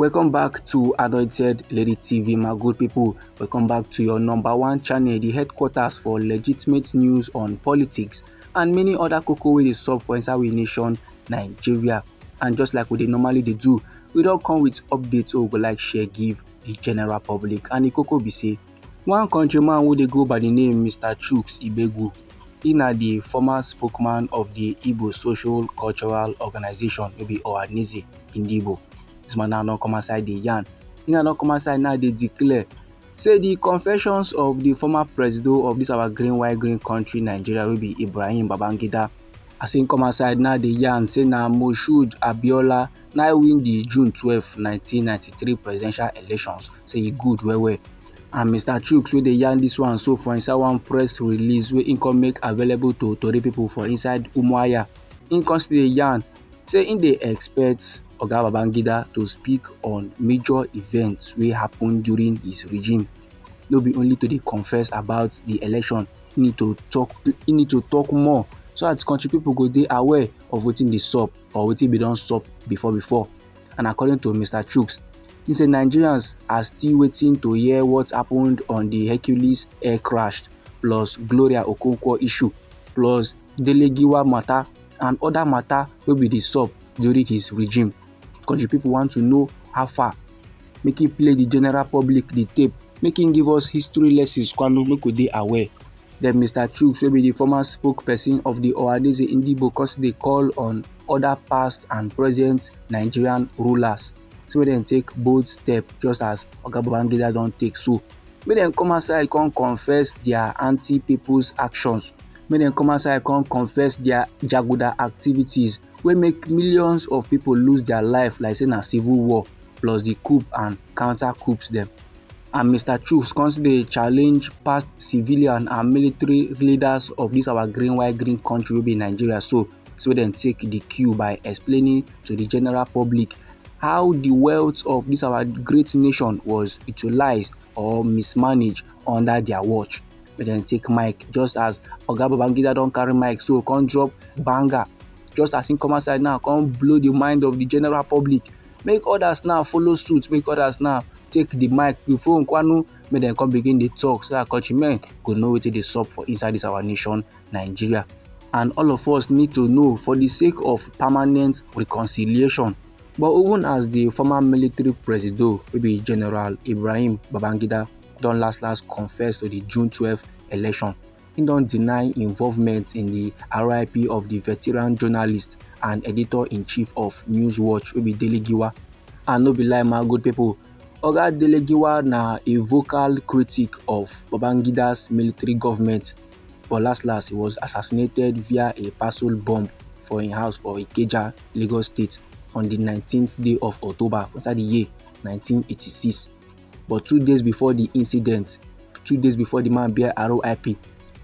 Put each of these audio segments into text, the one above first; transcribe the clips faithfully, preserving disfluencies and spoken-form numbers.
Welcome back to Anointed Lady T V, my good people. Welcome back to your number one channel, the headquarters for legitimate news on politics and many other koko wey dey sup for inside we nation, Nigeria. And just like we dey normally dey do, we don come with updates wey we go like share give the general public. And the koko be say, one countryman wey dey go by the name Mister Chuks Ibegu, he na the former spokesman of the Igbo Social Cultural Organization, wey be Ohanaeze Ndigbo. This man now don come outside dey yarn. He now don come outside now dey declare say the confessions of the former presido of this our green white green country, Nigeria, wey be Ibrahim Babangida, as he come outside now dey yarn say na Moshood Abiola na win the June twelve, nineteen ninety-three presidential elections, say e good well well. And Mister Chuks wey dey yarn this one so for inside one press release wey he come make available to tori people for inside Umuahia, he come still dey yarn say he dey expect Oga Babangida to speak on major events wey happen during his regime. No be only to dey confess about the election, he need to talk, he need to talk more so that country people go dey aware of wetin dey sup or wetin be don sup before before. And according to Mister Chuks, he say Nigerians are still waiting to hear what happened on the Hercules air crash, plus Gloria Okonkwo issue, plus Delegiwa matter and other matter wey be dey sup during his regime. Country people want to know how far. Make he play the general public the tape. Make he give us history lessons, kwanu, make we dey aware. Then Mister Chuks, wey be the former spokesperson of the Ohanaeze Ndigbo, come still dey call on other past and present Nigerian rulers, so make dem take bold step just as Oga Babangida don take so. Make dem come outside come confess their anti-people's actions. Make dem come outside come confess their jaguda activities wey make millions of people lose their life like say na civil war, plus the coup and counter coups dem. And Mister Chuks come still dey challenge past civilian and military leaders of this our green white green country wey be Nigeria so, so make dem take the cue by explaining to the general public how the wealth of this our great nation was utilized or mismanaged under their watch. Make dem take mic just as Oga Babangida don carry mic so come drop banger, just as he come outside now come blow the mind of the general public. Make others now follow suit, make others now take the mic, the phone, kwanu, make dem come begin dey talk so that countrymen go know wetin dey sup for inside this our nation, Nigeria. And all of us need to know for the sake of permanent reconciliation. But even as the former military presido, wey be General Ibrahim Babangida, don last last confess to the June twelve election, he don deny involvement in the R I P of the veteran journalist and editor-in-chief of Newswatch, wey be Delegiwa. And no be lie, my good people, Oga Delegiwa na a vocal critic of Babangida's military government, but last last he was assassinated via a parcel bomb for im house for Ikeja, Lagos State on the nineteenth day of October for inside the year nineteen eighty-six. But two days before the incident, two days before the man bear R I P,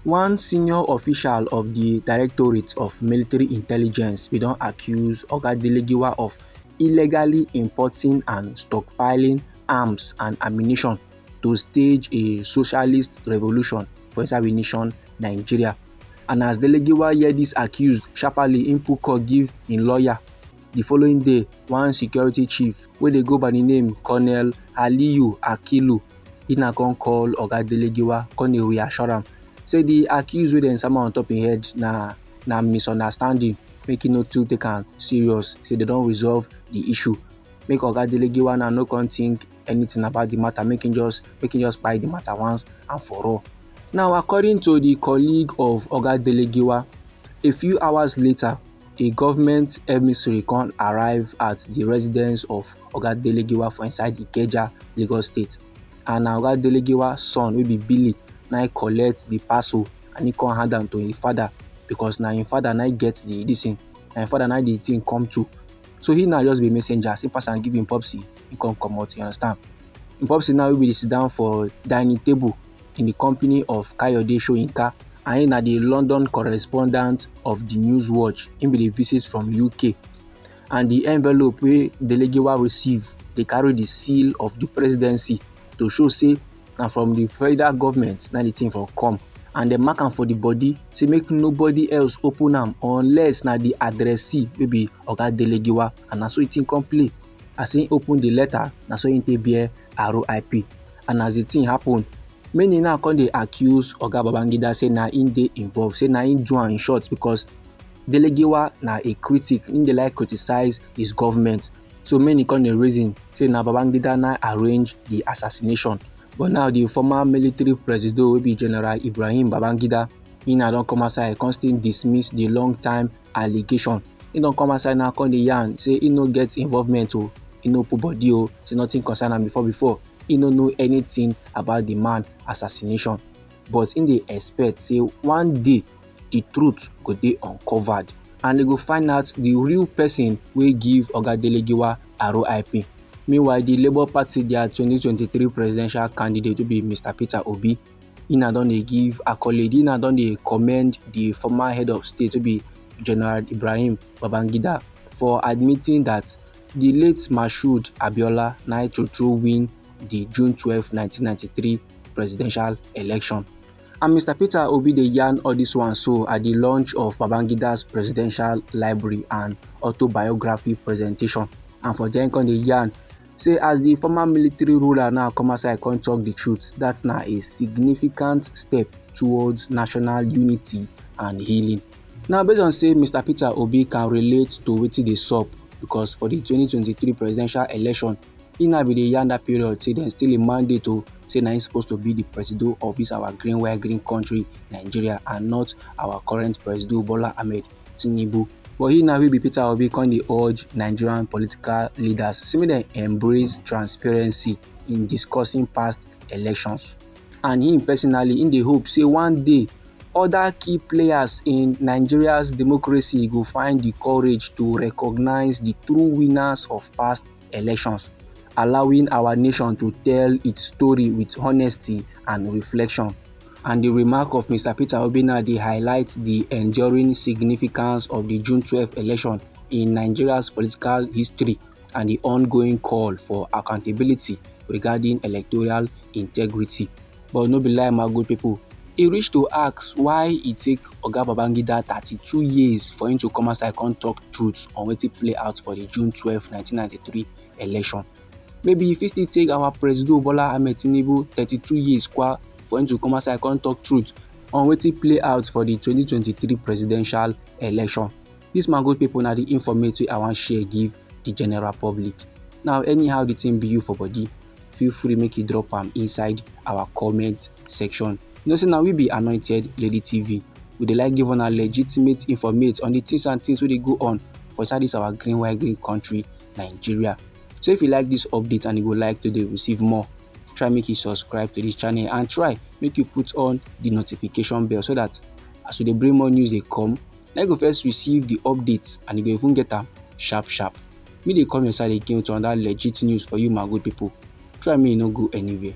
one senior official of the Directorate of Military Intelligence bin don accuse Oga Delegiwa of illegally importing and stockpiling arms and ammunition to stage a socialist revolution for inside we nation, Nigeria. And as Delegiwa hear this accused, sharply im put call give im lawyer. The following day, one security chief wey dey go by the name Colonel Aliyu Akilu, he na come call Oga Delegiwa, come dey reassure am say the accuse wey dem sama on top im head na, na misunderstanding, make he no too take am serious, say dem don resolve the issue. Make Oga Delegiwa now no come think anything about the matter, make him just, make him just kpai the matter once and for all. Now, according to the colleague of Oga Delegiwa, a few hours later, a government emissary come arrive at the residence of Oga Delegiwa for inside Ikeja, Lagos State. And na Oga Delegiwa son, wey be Billy, na he collect the parcel and he come hand am to him father, because na him father na he get the, this thing, na him father na the thing come to. So he na just be messenger, say pass am give him popsi, he come comot, you understand? Him popsi now wey be dey sit down for dining table in the company of Kayode Soyinka, and he na the London correspondent of the Newswatch. He be dey visit from U K. And the envelope wey Delegiwa receive dey carry the seal of the presidency to show say na from the federal government na the thing for come. And dem mark am for the body say make nobody else open am unless na the addressee wey be Oga Delegiwa, and na so the thing come play. As im open the letter, na so im take bear R I P. And as the thing happen, many now come dey accuse Oga Babangida say na im dey involved, say na im do am, in short, because Delegiwa na a critic, im dey like criticize his government. So many come dey reason say na Babangida na arrange the assassination. But now the former military presido wey be General Ibrahim Babangida, im na don come outside come still dismiss the long time allegation. Im don come outside now come dey yarn say im no get involvement o, im no put body o, say nothing concern am before before. Im no know anything about the man assassination. But im dey expect say one day the truth go dey uncovered and dem go find out the real person wey give Oga Delegiwa R I P. Meanwhile, the Labour Party, their twenty twenty-three presidential candidate wey be Mister Peter Obi, im na don dey give accolade, im na don dey commend the former head of state wey be General Ibrahim Babangida for admitting that the late Moshood Abiola na im true true win the June twelve, nineteen ninety-three presidential election. And Mister Peter Obi dey yarn all this one so at the launch of Babangida's presidential library and autobiography presentation. And for there, im come dey yarn say as the former military ruler now come outside come talk the truth, that na a significant step towards national unity and healing. Now, based on say Mister Peter Obi can relate to wetin dey sup, because for the twenty twenty-three presidential election, im now be the yarn that period say dem still a mandate o, say na im suppose to be the presido of this our green white green country, Nigeria, and not our current presido, Bola Ahmed Tinubu. But he now wey be Peter Obi come dey urge Nigerian political leaders say make dem embrace transparency in discussing past elections. And him personally, im dey hope say one day other key players in Nigeria's democracy go find the courage to recognize the true winners of past elections, allowing our nation to tell its story with honesty and reflection. And the remark of Mister Peter Obi now dey highlight the enduring significance of the June twelve election in Nigeria's political history and the ongoing call for accountability regarding electoral integrity. But no be lie, my good people, e reach to ask why e take Oga Babangida thirty-two years for him to come outside come talk truth on wetin play out for the June twelve, nineteen ninety-three election. Maybe e fit still take our Presido Bola Ahmed Tinubu thirty-two years kwa for him to come outside come talk truth on wetin play out for the twenty twenty-three presidential election. This, my good people, na the informate wey I wan share give the general public. Now, anyhow the thing be you for body, feel free make you drop am inside our comment section. You know say na we be Anointed Lady T V. We dey like give una legitimate informate on the things and things wey dey go on for inside this our green white green country, Nigeria. So if you like this update and you go like to dey receive more, try make you subscribe to this channel and try make you put on the notification bell so that as we dey bring more news dey come, na you go first receive the updates and you go even get am sharp sharp. Me dey come your side again with another legit news for you, my good people. Try make you no go anywhere.